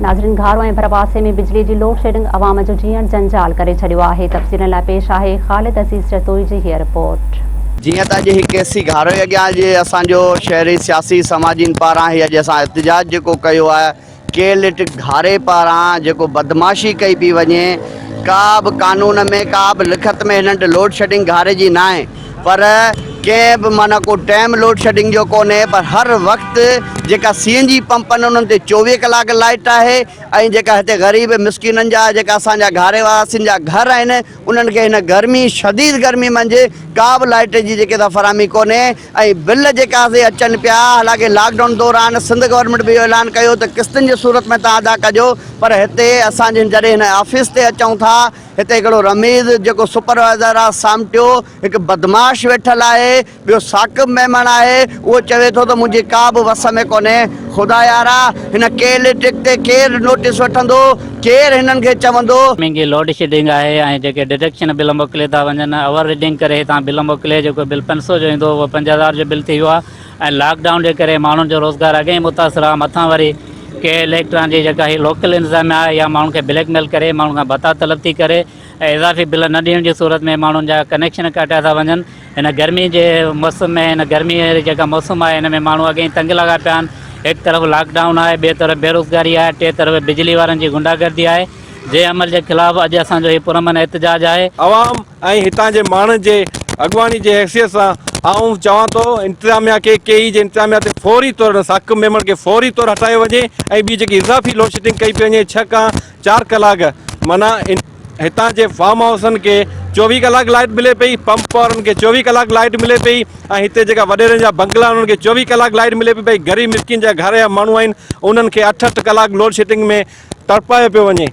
ناظرين گهارو ۽ ڀرپاسي ۾ بجلي جي لوڊشيڊنگ عوام جو جيئڻ جنجال ڪري ڇڏيو آهي تفصيلن لاء پيش آهي خالد عزيز جتوئي جي هيء رپورٽ. جيئن ته اڄ هي ڪي سي گهارو جي اڳيان اڄ اسان جو شهري سياسي سماجين پاران هي اڄ اسان احتجاج جيڪو ڪيو آهي ڪي لٽ گهاري پاران جيڪو بدمعاشي ڪئي پئي وڃي ڪا به قانون ۾ ڪا به لکت ۾ هنن وٽ لوڊشيڊنگ گهاري جي ناهي پر ڪنهن به معنيٰ ڪو ٽائيم لوڊشيڊنگ جو ڪونهي پر هر وقت جيڪا سي اين جي پمپ آهن انهن تي 24 ڪلاڪ لائٽ آهي ۽ جيڪا هتي غريب مسڪينن جا جيڪا اسان جا گهاري واسين جا گهر آهن انهن کي هن گرمي شديد گرمي منجهه ڪا به لائٽ جي جيڪي سا فراهمي ڪونهي ۽ بل جيڪا سي اچن پيا حالانڪه لاڪ ڊائون دوران سنڌ گورنمينٽ به اهو اعلان ڪيو ته قسطن جي صورت ۾ تان ادا ڪجو پر هتي اسان جڏهن هن آفيس تي اچون ٿا هتي هڪڙو رميز جيڪو سپروائيزر آ سامٽيو هڪ بدمعاش ويٺل آهي ٻيو ثاقب ميمڻ آهي اهو چوي ٿو ته منهنجي ڪا به وس ۾ ڪونهي خدا يارا هن ڪي اليڪٽرڪ تي ڪير نوٽيس وٺندو ڪير هنن کي چوندو. مهنگي لوڊ شيڊنگ آهي ۽ جيڪي ڊڊڪشن بل موڪلي ٿا وڃن اوور ريڊنگ ڪري هتان بل موڪلي جيڪو بل 500 جو ايندو هو اهو 5000 جو بل ٿي ويو آهي ۽ لاڪ ڊائون جي ڪري ماڻهن جو روزگار اڳي ئي متاثر آهي مٿان وري ڪي اليڪٽران جي جيڪا هي لوڪل انتظاميا آهي اها ماڻهن کي بليڪ ميل ڪري ماڻهن کان ڀتا طلب ٿي ڪري ۽ اضافي بل نه ڏيڻ جي صورت ۾ ماڻهن جا ڪنيڪشن ڪاٽيا ٿا وڃن هن گرمي جي موسم ۾ هن گرمي جي جيڪا موسم آهي هن ۾ ماڻهو اڳي ئي تنگ لڳا پيا آهن هڪ طرف لاڪ ڊائون آهي ٻئي طرف بيروزگاري آهي ٽئين طرف بجلي وارن جي غنڊا گردي آهي جنهن عمل جي خلاف اڄ اسان جو هي پرامن احتجاج آهي. عوام ۽ هتان جي ماڻهن جي اڳواڻي جي حيثيت سان آئون چوان ٿو انتظاميا کي ڪي اي جي انتظاميا تي فوري طور ثاقب ميمڻ کي فوري طور هٽايو وڃي ۽ ٻي جيڪي اضافي لوڊشيڊنگ ڪئي پئي وڃي ڇهه کان چار ڪلاڪ معنيٰ هتان جي فارم هائوسن کي 24 ڪلاڪ لائٽ ملي پئي پمپ وارن کي 24 ڪلاڪ لائٽ ملي پئي ۽ هتي جيڪا وڏيرن جا بنگلا آهن انهن کي 24 ڪلاڪ لائٽ ملي پئي ڀئي غريب مسڪين جا گهر جا ماڻهو آهن انهن کي اٺ اٺ ڪلاڪ لوڊشيڊنگ ۾ تڙپايو پيو وڃي.